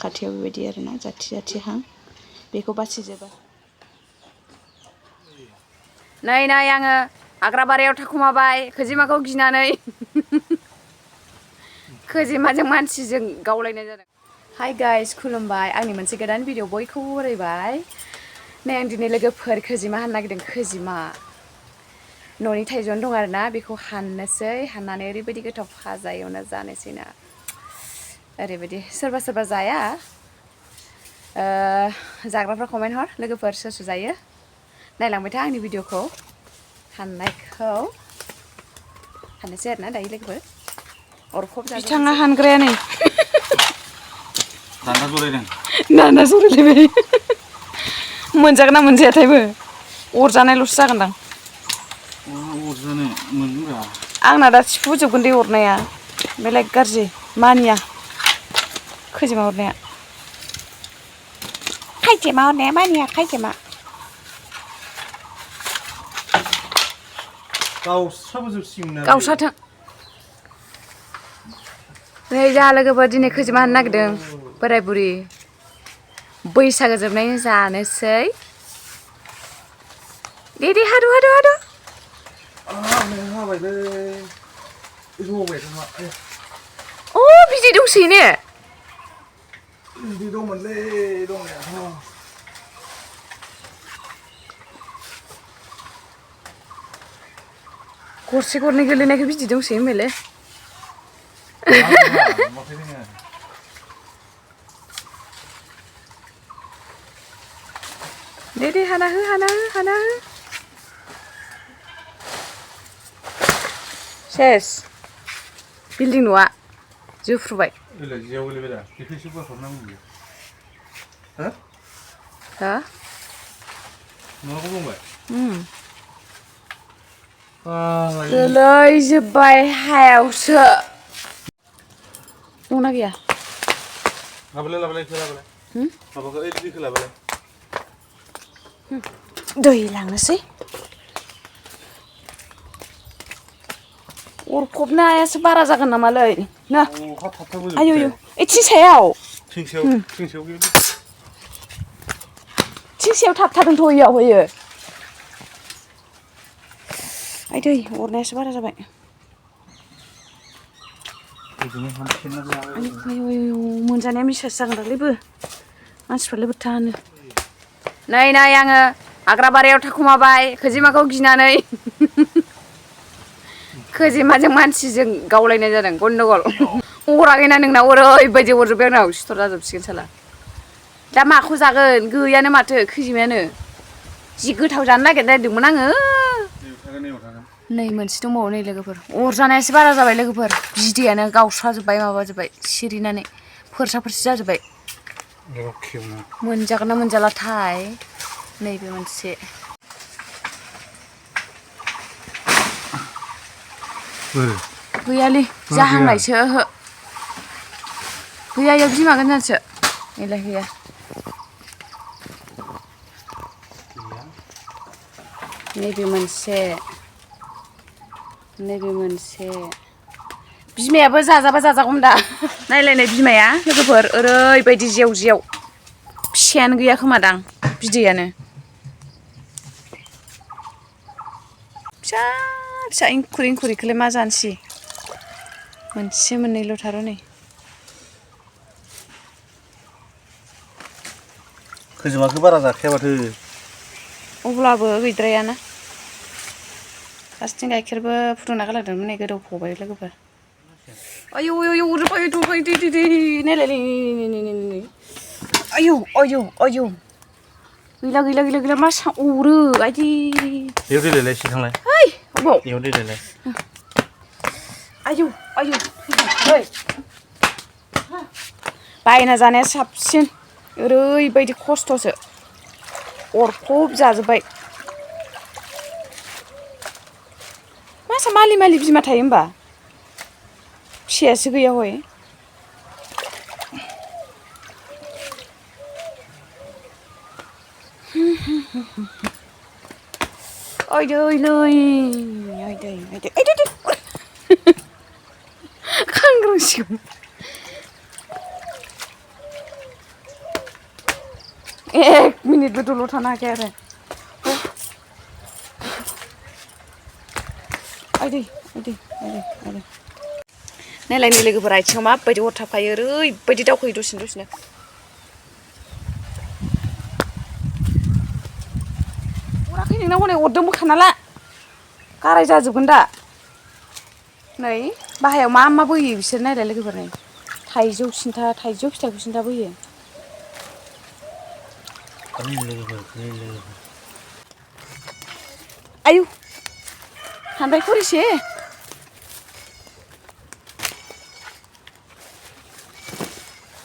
खाथियाव बेबायदि आरोना जाथि जाथिहां बेखौ बासिजोबा नै आङो हाग्राबारियाव थाखुमाबाय खैजिमाखौ गिनानै खैजिमाजों मानसिजों गावलायनाय जादों। हाय गाइस खुलुमबाय आंनि मोनसे गोदान भिडिअ बयखौबो बरायबाय। नै आं दिनै लोगोफोर खैजिमा हाननो नागिरदों। खैजिमा न'नि थाइजौआनो दं आरोना बेखौ हाननोसै हाननानै ओरैबायदि गोथाव फाजा एवना जानोसै ना ओरैबायदि सोरबा सोरबा जाया जाग्राफ्रा कमेन्ट हर लोगोफोर सोर सोर जायो नायलांबाय था आंनि भिडिअखौ हाननायखौ हाननोसै आरोना दायो लोगोफोर अरखब बिथाङा हानग्राया नै दान्दा जरायदों दान्दा जरायलायबाय मोनजागोन ना मोनजायाथायबो अरजानायल'सो जागोनदां अरजानो मोनगोनब्रा आंना दा थिफुजोबगोन दे अरनाया बेलेग गाज्रि मानिया खैजिमा अरनाया मानिया खैजिमा गावस्राथों नै जोंहा लोगोफोर दिनै खैजिमा हाननो नागिरदों बोराय बुरि बैसागो जोबनायनि जानोसै दे हादु अ बिदै दंसोयो ने बिदै दंमोनलै दंनायाथ' गरसे गरनै गोलैनायखौ बिदै दंसोयो होनबायलै दे हाना हो सेस बिल्डिं न'आ जोफ्रुबाय जियाव गोलैबाय दा बेखौ एसे बोखारनांगौ हा न'आव बुंबाय गोलैजोब्बाय हायावसो दंना गैया लाबोलाय माबाखौ ओइ दैखौ लाबोलाय दै लांनोसै अरखबनायासो बारा जागोन नामालै ना आयौ थिं सायाव थाबथादोंथ' इयाव होयो दै अरनायासो बारा जाबाय आयौ मोनजानाया मिसासो जागोन दाख्लैबो मानसिफ्रालाय बोरैथो हानो नै आङो हाग्राबारियाव थाखुमाबाय खैजिमाखौ गिनानै खैजिमाजों मानसिजों गावलायनाय जादों गन्डगल अराखैना नोंनाव ओरैबायदि अरजोब्बाय आंनाव सिथर जाजोबसिगोन साला दा माखौ जागोन गैयानो माथो खैजिमायानो जि गोथाव जानो नागिरदोंमोन आङो नै मोनसे दंबावो नै लोगोफोर अरजानायासो बारा जाबाय लोगोफोर बिदैयानो गावस्राजोब्बाय माबाजोब्बाय सिरिनानै फोरसा जाजोब्बाय मोनजागोन ना मोनजालाथाय नैबे मोनसे गैयालै जाहांनायसो ओहो गैया इयाव बिमा गोजासो नैलाय गैया नैबे मोनसे बिमायाबो जाजाबा जाजागौमोन दा नायलायनाय बिमाया लोगोफोर ओरैबायदि जेव फिसायानो गैया खोमादां बिदैयानो फिसा इंखुरिखौलाय मा जानोसै मोनसे मोननैल'थार' नै खैजिमाखौ बारा जाखाया माथो अब्लाबो गैद्रायाना फारसेथिं गाइखेरबो फुदुंना गालांदोंमोन नै गोदौफावबाय लोगोफोर आयौ अरजोब्बाय दै नायलाय आयौ गैला मा अरो आयदि बेयाव दै लायलाय एसे थांलाय है अबाव बेयाव दै लायलाय आयौ बायना जानाया साबसिन ओरैबायदि खस्थ'सो अरखब जाजोब्बाय मासा मालि बिमा थायो होमबा फिसायासो गैया हय खांग्रांसिगौ 1 मिनिटबो दलर थानो हायाखै आरो आइदै नायलाय नै लोगोफोर आथिङाव माबायदि अरथाबखायो ओरैबायदि दावखोयो दसेनो अराखै नोंनाव हनै अरदोंबो खानाला गाराय जाजोबगोन दा नै बाहायाव मा बोयो बिसोर नायलाय लोगोफोर नै थाइजौ फिथाइखौ सिन्था बोयो आयु हानबाय खरिसे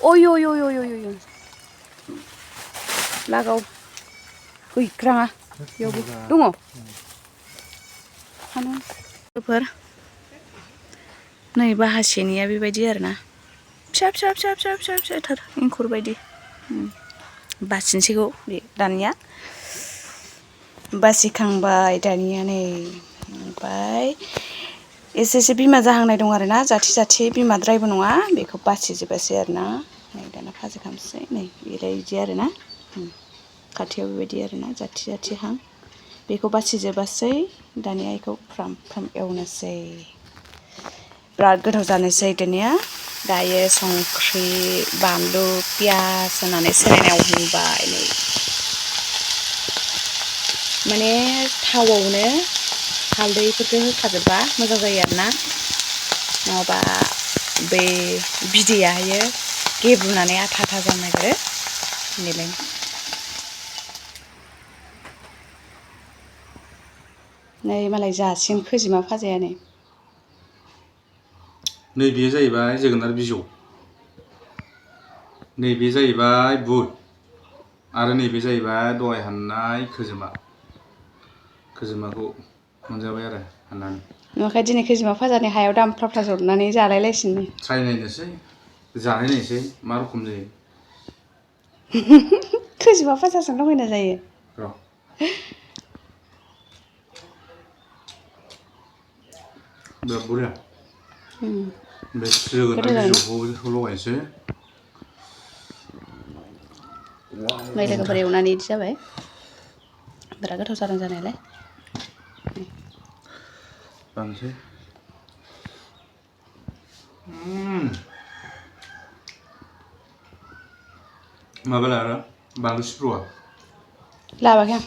अय लागाव गैग्राङा बेयावबो दङ लोगोफोर नै बाहासेनिया बेबायदि आरोना फिसाथार एंखुर बायदि बासिनोसैखौ बे दानिया बासिखांबाय दानिया नै ओमफ्राय एसे बिमा जाहांनाय दं आरोना जाथि बिमाद्रायबो नङा बेखौ बासिजोबासै आरोना नै दाना फाजा खालामसै नै बेबायदि आरोना खाथियाव बेबायदि आरोना जाथिहां बेखौ बासिजोबासै दानिया बेखौ फ्राम एवनोसै बिराद गोथाव जानोसै दानिया दायो संख्रि बानलु पियास होनानै सोलायनायाव होबाय नै माने थावआवनो हालदैफोरखौ होखाजोबबा मोजां जायो आरोना नङाबा बे बिदैयाहायो गेब्रुनानै आथा जानो नागिरो बेनिलाय नै मालाय जासिगोन खोजिमा फाजाया नै बेयो जाहैबाय जोगोनार बिजौ नैबे जाहैबाय बुद आरो नैबे जाहैबाय दहाय हाननाय खोजिमाखौ मोनजाबाय आरो हाननानै नुवाखै दिनै खोजिमा फाजानि हायाव दामफ्रा जरनानै जालायलायसिनो ट्राइ नायनोसै जानाय नायनोसै मा रखम जायो खोजिमा फाजाजों लगायना जायो र' बिराद बरिया बे जोगोनार बिजौखौ लगायनोसै नै लोगोफोर एवनानै इदि जाबाय बिराद गोथाव जादों जानायालाय जानोसै माबा लारा बानलु सिब्र'आ लाबोआखै आं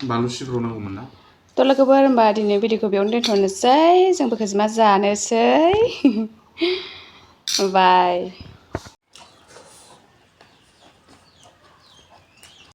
बानलु सिब्र' नांगौमोन ना थ' लोगोफोर होनबा दिनै भिडिअखौ बेयावनो दोनथ'नोसै जोंबो खोजिमा जानोसै बाय